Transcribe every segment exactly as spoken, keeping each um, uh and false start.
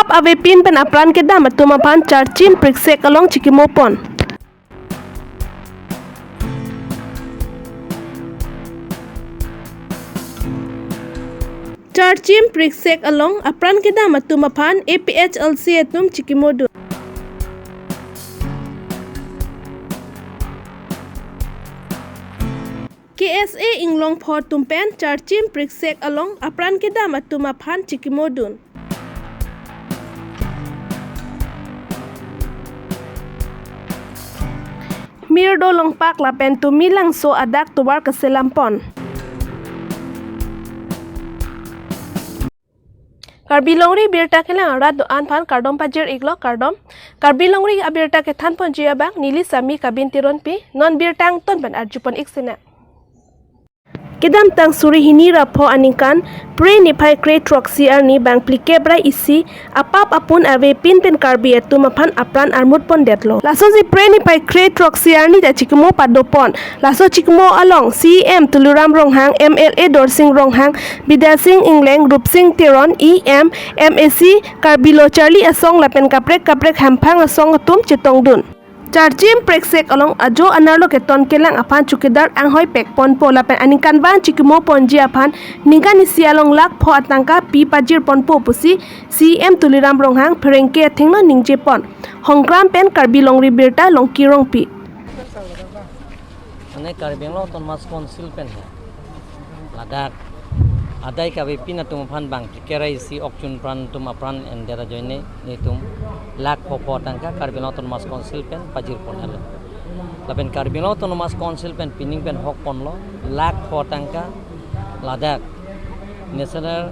Avepin pen apran kedam atum aphan Charchim Priksek along chikimo pon. Charchim Priksek along apran kedam atum aphan A P H L C atum chikimo dun. K S A Inglongpho atum pen Charchim Priksek along apran kedam atum aphan chikimo dun. Mirdo Longpak lapen Tumi Langso adak tovar kaselam pon. Karbi Longri Abirta kelang arat do-an aphan kardom pajir iklo, kardom. Karbi Longri Abirta kethan ponji abang neli Sami Kabin Teronpi, non birta angton pen arjupon ik sinang. Kedamtang suri hini ra pho aningkan, Phre niphai kre throksi arni bang phlikep ra isi, apap apun avepin pen Karbi atum aphan apran armut pondetlo. Lasosi Phre niphai kre throksi arni ta chikimo pado pon. Laso chikimo along C E M Tuliram Ronghang, M L A Dorsing Ronghang, Bidya Sing Engleng, Rupsing Teron, E M, M A C, Karbi Lo Charli Asong lapen kaprek kaprek hamphang asong atum chetongdun. Charchim Priksek along ajo anerlo keton kelang aphan chowkidar anghoi pek ponpo lapen aningkanvang chikimo ponji aphan ningkan isi along lakh pho atangka pi pajir ponpo pusi C E M Tuliram Ronghang pherangke athengno ningje pon. Hongkram pen Karbi Longri Abirta Longki Rongpi. Mane Karbi Anglong Autonomous Council pen he ladak adai kavepin atum aphan bang phlikep ra isi okchun pran atum apran endet ajoine netum lakh pho pho tangka Karbi Anglong Autonomous Council pen pajir pon helo. Lapen Karbi Anglong Autonomous Council pen pining pen hok ponlo lakh pho tangka ladak National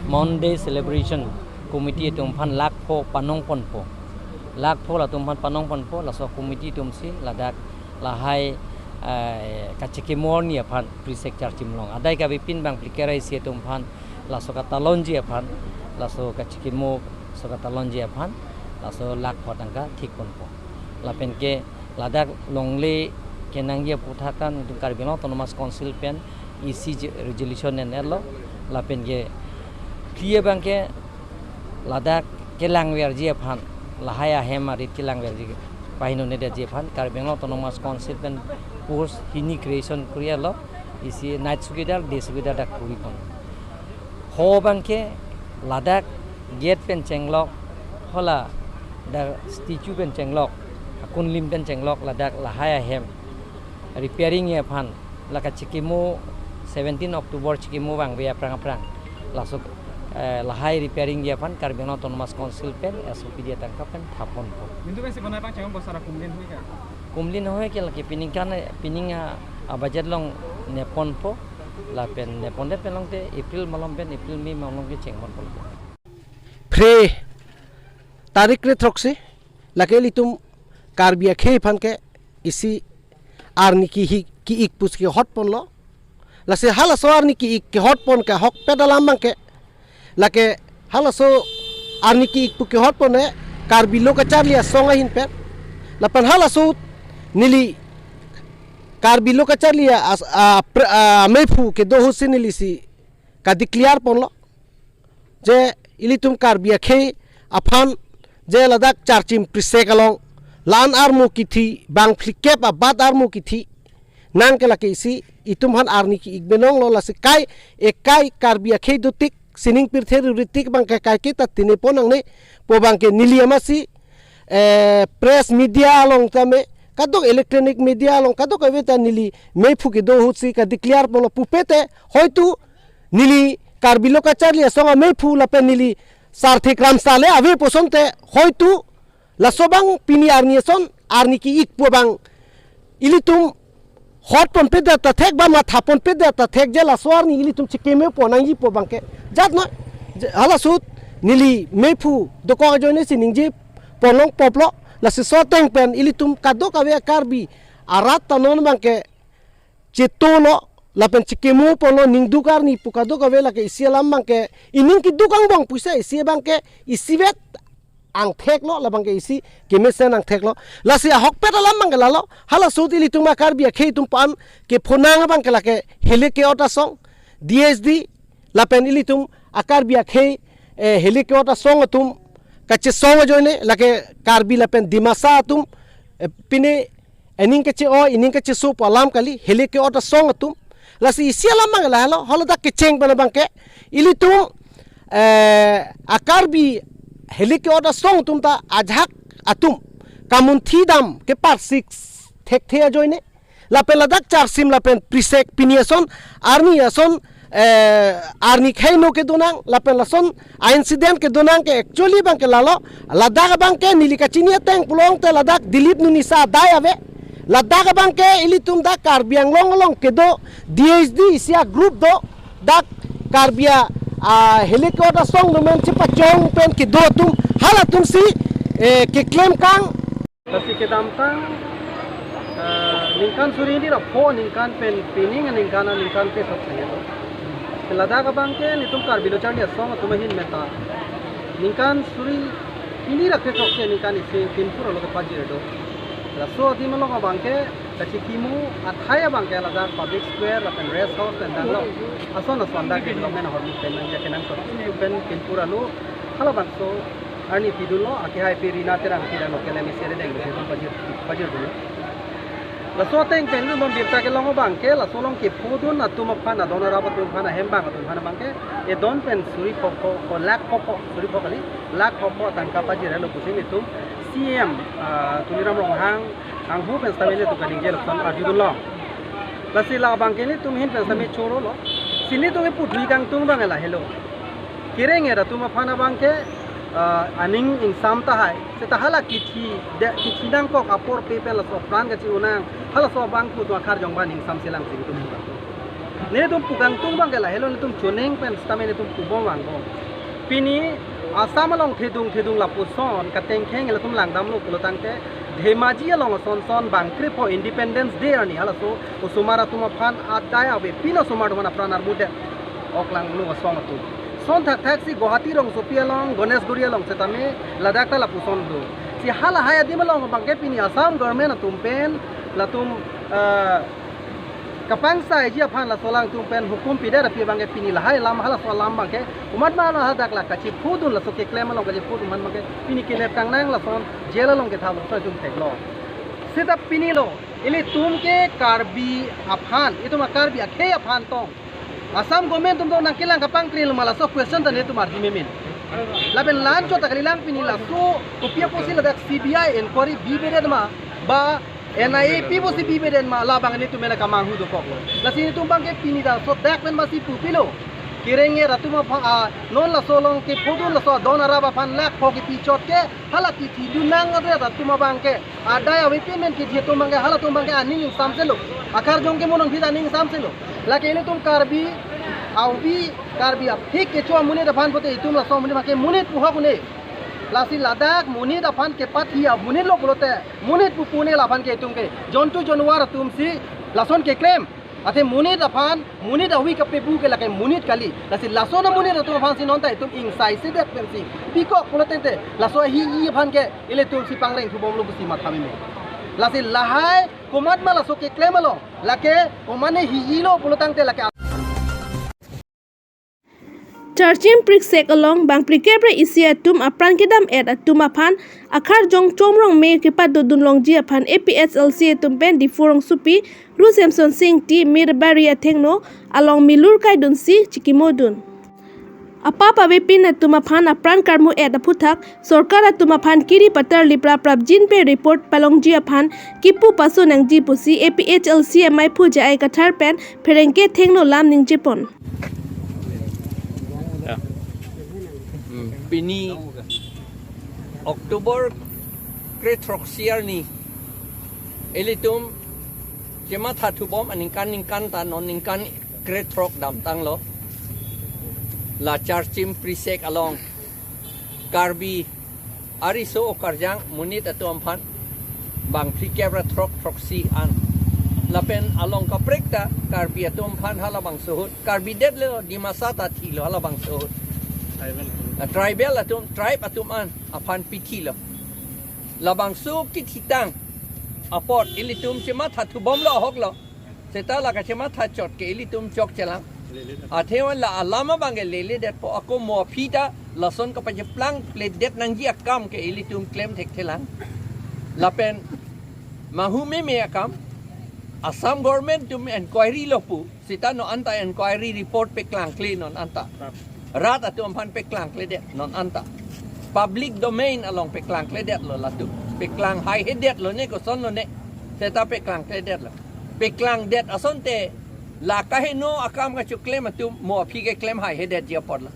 Mourning Day Celebration Committee atum aphan lakh pho panong ponpo. Lakh pho latum aphan panong ponpo, laso committee atum si ladak lahai, eh, kachikimo arni aphan Priksek Charchim along. Adai kavepin bang phlikep ra isi atum aphan, laso katalonji aphan, laso kachikimo, laso katalonji aphan, laso lakh pho tangka thik ponpo. Lapen ke ladak longle kenangji aphuthak an itum Karbi Anglong Autonomous Council pen isi je-, resolution en-etlo, lapen ke phli abang ke ladak kelangverji aphan, lahai ahem arit kelangverji, pahingno-ne detji aphan Karbi Anglong Autonomous Council pen post hini creation kori-etlo, isi night chowkidar, day chowkidar dak kori pon. Ho abang ke ladak gate pen chenglok, hala dak statue pen chenglok, akunlim pen chenglok, ladak lahai ahem repairing aphan, la kachikimo seventeen October chikimo vangve aphrang aphrang. Laso, eh, lahai repairing aphan Karbi Anglong Autonomous Council pen S O P di atangka pen thap ponpo. Bindu pensi bonai pangcheng bosara kumlin hoi ka? Kumlin hoi ke lake pining kan, pining a, a budget along ne ponpo. Lapen ne pondet pen longte April malom pen April May malom ke cheng pon ponpo. Phre tarik kre throksi, lake ilitum Karbi akhei aphan ke isi arni ki-ik, ki-ik pusi kehot ponlo. Lasi halaso arni ki-ik kehot pon ke ahokpet alam abang ke, lake halaso arni ki-ik pu kehot pon e Karbi Lo Kacharli Asong ahin pen. Lapen halaso neli Karbi Lo Kacharli as-, a, pr-, a, mephu kedo ahut si neli si kadeclare ponlo je ilitum Karbi akhei aphan je ladak Charchim Priksek along la-an armu kithi, bang phlikep abat armu kithi nang ke lake isi itum aphan arni ki-ik binonglo. Lasi kai ekai Karbi akhei dotik, sining pirthe ruri tik abang ke kaike ta tine pon nangne pu abang ke neli amatsi, eh, press media along tame, kadok electronic media along kadokave ta neli mephu kedo ahut si kadeclare ponlo pupe te, hoitu neli Karbi Lo Kacharli Asong amephu lapen neli sarthe kramsa le ave pu asonte, hoitu laso abang pini arni ason arni ki-ik pu abang ilitum hot ponpedet ta thek ba matha ponpedet ta thek je laso arni ilitum chikimo pon nangji pu abang ke jat noi. Je, halaso ahut neli mephu dokok ajoine si ningje pon long poplo. Lasi laso ateng pen ilitum kadokave Karbi arat ta non abang ke chetolo lapen chikimo ponlo, ningduk arni pu kadokave lake isi alam abang ke, ining keduk angbong pusi isi abang ke isivet angtheklo, labang ke isi kemesen angtheklo. Lasi ahokpet alam abang ke lalo, halaso ahut ilitum a Karbi akhei atum aphan kephonang abang ke lake Heli Ke-ot Asong, D S D, lapen ilitum a Karbi akhei, eh, Heli Ke-ot Asong atum kachesong ajoine, lake Karbi lapen Dimasa atum, eh, pine ening kache-o, ening kacheso pu alam kali, hilik ke-ot asong atum. Lasi isi alam abang lahelo, haladak kecheng pen abangke, ilitum, eh, a-Karbi hilik ke-ot asong atum ta ajahak atum kamunthi dam keparsik thekthe ajoine. Lapen ladak Charsim lapen Prisek pini ason arni ason, eh, arni khei no kedo nang, lapen lason a-incident kedo nang ke actually abangke lalo, ladak abangke neli kachini ateng pulote ladak Dilip Nunisa adai ave. Ladak abangke ilitum dak Karbi Anglong along kedo D H D isi a-group do, dak Karbi a, a, hilik ke-ot asong atum pen chepachong pen kedo atum, halatum si, eh, keklem kang. Lasi kedamtang, eh, ningkan suri hini ra pho ningkan pen pining ningkan ningkan ke sok sahelo. Ladak abangke nelitum Karbi Lo Charli Asong atum ahin meta ningkan suri hini ra ke sok se ningkan isi Pinpur along kepajir do. Laso adim along abangke kachikimo athai abangke ladak Public Square lapen Rest House pen danglo. Ason ason dak development ahormu pen nangja kenangsot pen Pinpur alo halabangso arni pidunlo, akehai pi Rina Terang pi dang local M A C ri deng besi pajir, pajir dunlo. Laso ateng pen non birta kelong abangke, laso along kephodun atum aphan, adon arap atum aphan, ahembang atum aphan abangke, edon pen suri pho pho, ko lakh pho pho, suri pho kali, lakh pho pho tangka pajirlo pusi nelitum C M, ah, Tuliram Ronghang, anghu pen sitame nelitum kaningje lapuson arjudunlo. Lasi labangke nelitum ahin pen sitame chorolo. Si nelitum keputhu kangtung abang lahelo. Kereng-et atum aphan abangke, ah, aning ingsam tahai. Seta hala kithi, de, kithi nangkok apor pe pen laso apran kachi-o nang, halaso abang pu atum akarjong abang ingsam selang si nelitum pu kangtung. Nelitum pu kangtung abangke lahelo, nelitum choneng pen sitame nelitum pubom vangbom. Pini Assam along thedung thedung lapuson katengkheng latum langdamlo pulo tangte, Dhemaji along ason son bangkrepho Independence Day arni halaso osomar atum aphan adai avepin osomar atum aphan apran armudet ok langno asong atum. Son thakthak si Guwahati rongsopi along, Ganeshguri along sitame ladak ta lapuson do. Si halahai adim along abangke pini Assam government atum pen latum, eh, kapangsaiji aphan laso alangtum pen hukum pidet aphi abangke pini lahai alam halaso alam abangke komatma ladak la kachiphodun laso keklem along kachiphodun aphan abangke pini kenep kangnang lason jail along ketha lason itum theklo. Seta pinilo, ilitum ke Karbi aphan, itum a-Karbi akhei aphan tong Assam government atum do nangkelang kapangkri ma laso question ta nelitum arji memin. Lapen la-anchot ta kalilang pini laso kopi apotsi ladak C B I inquiry bibedet ma ba N I A pi pusi bibedet ma labang nelitum mena kamanghu dokoklo. Lasi nelitum abangke pini laso dak pen masi pupilo. Kereng-et atum aphan, ah, non laso along kephodun laso adon arap aphan lakh pho kepi chot ke hala kithi dun nang ave atum abangke. Adai avepin pen kithi atum abangke, halatum abangke aning ingsamselo. Akarjong ke monon phit aning ingsamselo. Lake ilitum Karbi, avi, Karbi aphik kecho amonit aphan pote itum laso amonit abangke monit pu hok un-e. Lasi ladak monit aphan kepathi amonit lo pulote, monit pu pu un-e laphan ke itum ke jontu jonwar atum si lason keklem. Athe monit aphan, monit avi kapebu ke lake monit kali. Lasi lason amonit atum aphan si non ta itum ingsai sedet pensi pikok pulo tangte, laso hi-i aphan ke ilitum si pangreng thubomlo pusi matha meme. Lasi lahai komatma laso keklem along, lake komatne hi-ilo pulo tangte lake Charchim Priksek along bang phlikep ra isi atum apran kedam-et atum aphan akarjong chomrong me kepadodun longji aphan A P H L C atum pen Diphu rongsopi Ru Semson Singti Mirbari athengno along milur kaidunsi chikimodun. Apap avepin atum aphan apran karmu-et aphuthak sorkar atum aphan kiri patar liprap prapjin pe report palongji aphan kipu paso nangji pusi A P H L C amaiphu J I Kathar pen pherangke athengno lam ningjepon. Ya. Hmm, pini October kre throksi arni ilitum chematha thubom aningkan ningkan ta non ningkan kre throk damtanglo. La Charchim Priksek along Karbi ariso okarjang monit atum aphan bang phlikep ra throk throksi an. Lapen along kaprek ta Karbi atum aphan halabangso ahut, Karbi det le Dimasa ta thilo halabangso ahut. Tribal. Ah, tribal atum, tribe atum an aphan pithilo. Labangso kithitang apot ilitum chematha thubomlo ahoklo. Seta la kachematha chot ke ilitum chokchelang. Athe wan la alam abangke leledetpo, ako mo aphi ta Lason kapacheplang pledet nangji akam ke ilitum klem thekthelang. Lapen mahu meme akam, Assam government atum inquiry lo pu, seta non anta inquiry report peklangkle non anta. Rat atum aphan peklangkledet non anta. Public domain along peklangkledetlo latum. Peklang haihedetlo ne, kosonlo ne. Seta peklangkledetlo. Peklangdet asonte la kaheno akam kachoklem atum mo aphi ke klem haihedetji apotlo.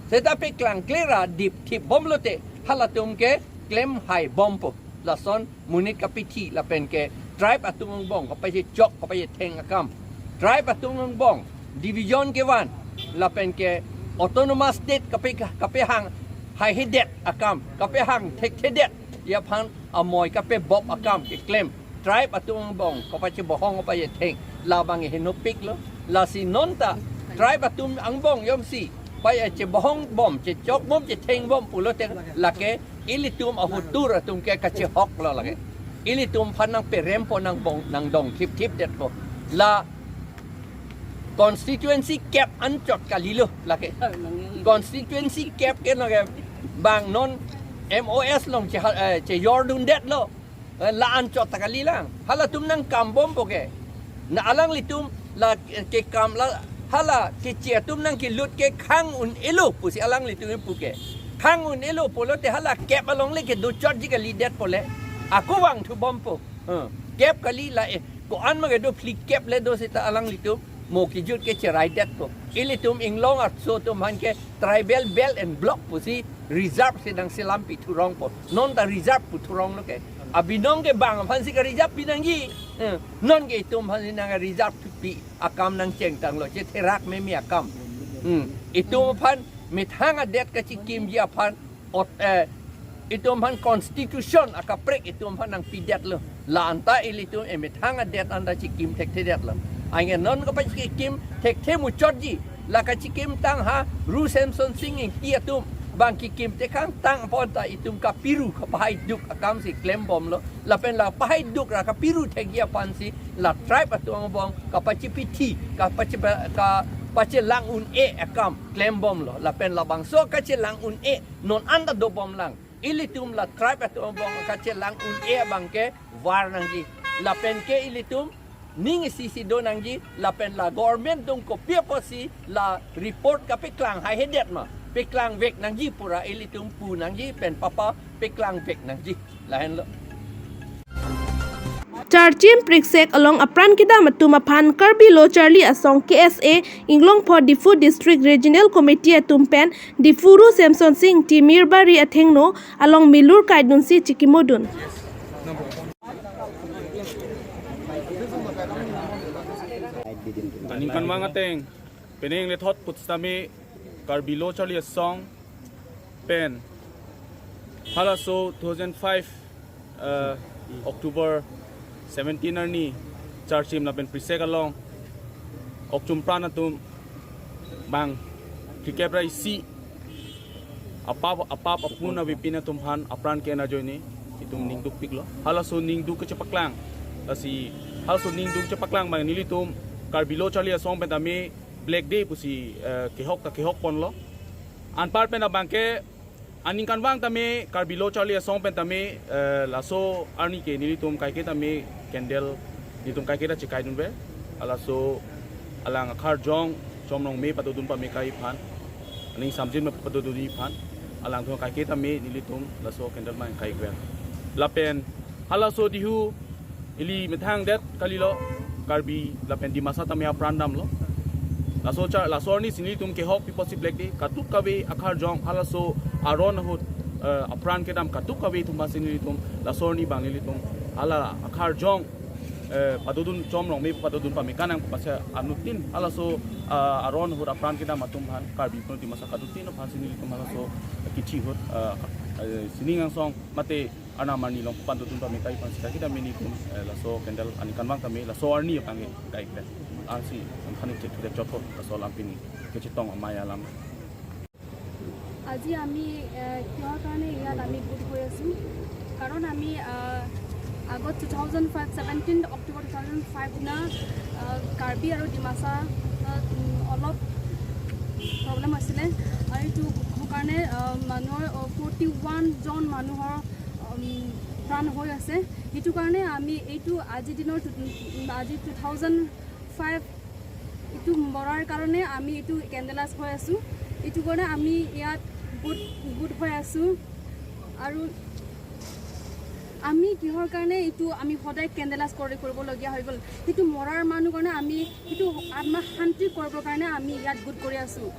Seta peklangkle ra dipthip bomlote halatum ke klem hai bompo. Lason monit kapithi lapen ke tribe atum angbong kapachechok kapachetheng akam, tribe atum angbong division kevan lapen ke autonomous state kape, kapehang haihedet akam, kapehang thekthedetji aphan amoi kapebop akam keklem, tribe atum angbong kapachebohong kapachetheng, labang henopiklo. Lasi nonta tribe atum angbong jongsi pachebohong bom, chechok bom, chetheng bom pulote lake ilitum ahotur atum ke kachehoklo lake. Ilitum aphan nangperempo, nangbong, nangdong thipthipdetpo. La constituency kep anchot kalilo lake. Constituency kep ke lake bang non M O S along che, eh, chejordundetlo. Eh, la anchot ta kalilang. Halatum nangkambompo ke. Na alanglitum la, eh, kekam la, hala keche atum nangkelut ke khang un-elo pusi alanglitum pu ke. Khang un-elo pulote hala kep along le kedochotji kalidetpo le. Ako vangthu bompo. Eh, kep kali la, eh, ko-an ma kedo phlikep le do seta alanglitum mo kejut ke cheraidetpo. Ilitum inglong arso atum aphan ke tribal belt and block pusi reserve si nangselam pithurongpo. Nonta reserve puthuronglo ke. Abinong ke bang aphansi ka-reserve pinangji. Eh, non ke itum aphansi nang-reserve thupi akam nangchengtanglo, chetherak meme akam. Hmm. Itum aphan methang adet kachekimji aphan ot, eh, itum aphan constitution akaprek itum aphan nangpidetlo. La anta ilitum emethang adet anta chekim thekthedetlo. Anke non kapachekim thekthe muchotji. La kachekimtang ha Ru Semson Sing Ingti atum bang kekim tekangtang apot ta itum kapiru kapahaiduk akamsi klembomlo. Lapen la pahaiduk ra kapiru thekji aphansi la tribe atum angbong kapachepithi, kapache, kapachelang un-e akam klembomlo. Lapen labangso kachelang un-e non anta dobomlang. Ilitum la tribe atum angbong kachelang un-e abang ke var nangji. Lapen ke ilitum ning isi si do nangji, lapen la government atum kopi apotsi la report kapeklang haihedet ma, peklangvek nangji pura ilitum pu nangji pen papa peklangvek nangji. Lahenlo. Charchim Priksek along apran kedam atum aphan Karbi Lo Charli Asong K S A Inglongpho Diphu District Regional Committee atum pen Diphu Ru Semson Sing Ingti Mirbari athengno along milur kaidunsi chikimodun. Aningkanvang ateng, penang lethot put sitame Karbi Lo Charli Asong pen halaso two thousand five, eh, October seventeen arni Charchim lapen Priksek along okchum pran atum bang phlikep ra isi apap, apap apun avepin atum aphan apran ke-en ajoine itum ning dukpiklo. Halaso ning duk kachepaklang, lasi halaso ning duk chepaklang bang nelitum Karbi Lo Charli Asong pen tame Black Day pusi, eh, kehok ta kehokponlo. Anpar pen abang ke aningkanvang tame Karbi Lo Charli Asong pen tame, eh, laso arni ke nelitum kaike tame candle nelitum kaike ta chekaidunver. Halaso alang akharjong Chom Rongme padodun pame kai aphan, aning samjin ma padodun aphan, alangtum kaike tame nelitum laso candle ma kaikver. Lapen halaso dihu ili methang det kalilo, Karbi lapen Dimasa tame apran damlo. Laso char, laso arni si nelitum kehokpi apotsi Black Day, kadokave akharjong halaso aron ahut, eh, apran kedam kadokave atum aphansi nelitum laso arni bang nelitum hala akharjong, eh, padodun Chom Rongme padodun pame kanang pase anuttin halaso, eh, aron ahut apran kedam atum aphan Karbi pen Dimasa kadokave aphansi nelitum halaso kithi ahut, eh, eh, sining angsong mate arnam arni along padodun pame kai aphansi kaike tame nelitum, eh, laso candle aningkanvang tame laso arni aphan kaikver. Ansi amkhani chek chek chotpo laso alam pini kechetong amei alam. আজি আমি, এ, কিহৰ কাৰণে ইয়াত আমি গোট হৈ আছোঁ? কাৰণ আমি, আ, আগত two thousand five, seventeen October two thousand five দিনা, আ, কাৰ্বি আৰু ডিমাচা, আ, উম, অলপ প্ৰব্লেম আছিলে আৰু এইটো খুব কাৰণে আহ, মানুহৰ ফৰ্টি ওৱান জন মানুহৰ উম, প্ৰাণ হৈ আছে। সেইটো কাৰণে আমি এইটো আজিৰ দিনৰ টু- আজি টু থাউজেণ্ড ফাইভ এইটো মৰাৰ কাৰণে আমি এইটো কেণ্ডেল লাষ্ট হৈ আছোঁ। এইটো কাৰণে আমি ইয়াত গোট গোট হৈ আছোঁ। আৰু আমি কিহৰ কাৰণে এইটো আমি সদায় কেণ্ডেল লাষ্ট কৰি কৰিবলগীয়া হৈ গ'ল? সেইটো মৰাৰ মানুহ কাৰণে আমি সেইটো আত্মা শান্তি কৰিবৰ কাৰণে আমি ইয়াত গোট কৰি আছোঁ।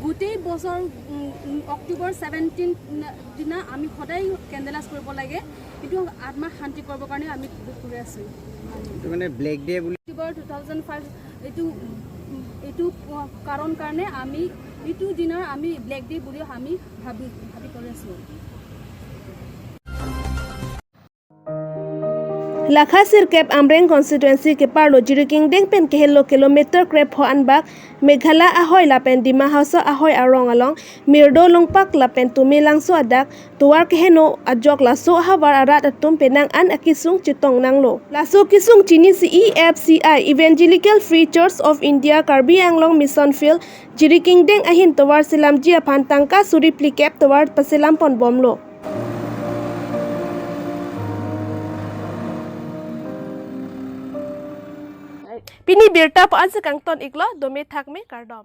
গোটেই বছৰ উম, উম, অক্টোবৰ ছেভেণ্টিন দিনা আমি সদায় কেণ্ডেল লাষ্ট কৰিব লাগে। এইটো আত্মা শান্তি কৰিবৰ কাৰণে আমি গোট কৰি আছোঁ। এইটো মানে ব্লেক ডে বুলি অক্টোবৰ টু থাউজেণ্ড ফাইভ এইটো এইটো কাৰণ কাৰণে আমি এইটো দিনৰ আমি ব্লেক ডে বুলি আমি ভাবি ভাবি কৰি আছোঁ। Lakha sirkep Amreng constituency keparlo Jirikindeng pen kehelo kilometer krepho anbak Meghalaya ahoi lapen Dima Hasao ahoi arong along Mirdo Longpak lapen Tume Langso adak tovar keheno ajok laso ahavar arat atum penang an akesung chetong nanglo. Laso kesung chinisi E F C I Evangelical Free Church of India Karbi Anglong Mission Field Jirikindeng ahin tovar selamji aphan tangka suri phlikep tovar paselam ponbomlo. Pini birta pu ansi kangton iklo, dome thakme, kardom.